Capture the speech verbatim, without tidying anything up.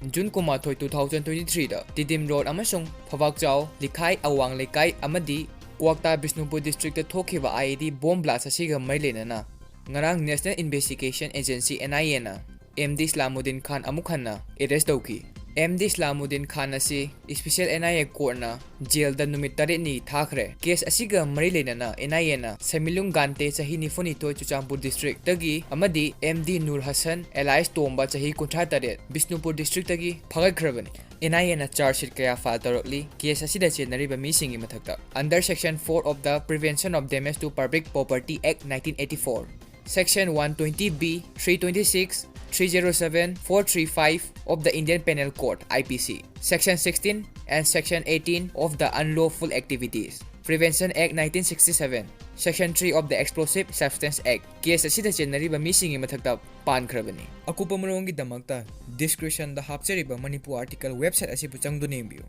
June ꯀꯨꯟꯃꯥꯊꯣꯏ, two thousand twenty-threeꯗ Tiddim road ꯑꯃꯁꯨꯡ ꯐꯕꯥꯛꯆꯥꯎ, ꯂꯤꯈꯥꯏ ꯑꯋꯥꯡ ꯂꯩꯀꯥꯏ ꯑꯃꯗꯤ ꯀ꯭ꯋꯥꯛꯇꯥ ꯕꯤꯁꯅꯨꯄꯨꯔ ꯗꯤꯁꯇ꯭ꯔꯤꯛꯇ ꯊꯣꯛꯈꯤꯕ IED ꯕꯣꯝ ꯕ꯭ꯂꯥꯁ ꯑꯁꯤꯒ ꯃꯔꯤ ꯂꯩꯅꯅ ꯉꯔꯥꯡ National Investigation Agency, NIAꯅ MD ꯏꯁꯂꯥꯃꯨꯗꯤꯟ ꯈꯥꯟ ꯑꯃꯨꯛ ꯍꯟꯅ ꯑꯦꯔꯦꯁ ꯇꯧꯈꯤ꯫ MD ꯏꯁꯂꯥꯃꯨꯗꯤꯟ ꯈꯥꯟ ꯑꯁꯤ Special NIA Courtꯅ ꯖꯦꯜꯗ ꯅꯨꯃꯤꯠ ꯇꯔꯦꯠꯅꯤ ꯊꯥꯈ꯭ꯔꯦ꯫ ꯀꯦꯁ ꯑꯁꯤꯒ ꯃꯔꯤ ꯂꯩꯅꯅ NIAꯅ ꯁꯦꯃꯤꯂꯨꯡ ꯒꯥꯟꯇꯦ, ꯆꯍꯤ ꯅꯤꯐꯨꯅꯤꯊꯣꯏ, ꯆꯨꯔꯆꯥꯟꯄꯨꯔ ꯗꯤꯁꯇ꯭ꯔꯤꯛꯇꯒꯤ, ꯑꯃꯗꯤ MD ꯅꯨꯔ ꯍꯁꯟ alias ꯇꯣꯝꯕ, ꯆꯍꯤ ꯀꯨꯟꯊ꯭ꯔꯥ ꯇꯔꯦꯠ, ꯕꯤꯁꯅꯨꯄꯨꯔ ꯗꯤꯁꯇ꯭ꯔꯤꯛꯇꯒꯤ ꯐꯥꯒꯠꯈ꯭ꯔꯕꯅꯤ꯫ NIAꯅ charge sheet ꯀꯌꯥ file ꯇꯧꯔꯛꯂꯤ ꯀꯦꯁ ꯑꯁꯤꯗ ꯆꯦꯟꯅꯔꯤꯕ ꯃꯤꯁꯤꯡꯒꯤ ꯃꯊꯛꯇ꯫ Under Section four of the Prevention of Damage to Public Property Act nineteen eighty-four, Section one twenty B, three twenty-six, three zero seven, four three five of the Indian Penal Code, IPC, Section sixteen and Section eighteen of the Unlawful Activities Prevention Act nineteen sixty-seven, Section three of the Explosive Substance Act, case ꯑꯁꯤꯗ ꯆꯦꯟꯅꯔꯤꯕ ꯃꯤꯁꯤꯡꯒꯤ ꯃꯊꯛꯇ ꯄꯥꯟꯈ꯭ꯔꯕꯅꯤ꯫ ꯑꯀꯨꯞꯄ ꯃꯔꯣꯜꯒꯤꯗꯃꯛꯇ descriptionꯗ ꯍꯥꯞꯆꯔꯤꯕ Manipur article website ꯑꯁꯤꯕꯨ ꯆꯪꯗꯨꯅ ꯌꯦꯡꯕꯤꯌꯨ꯫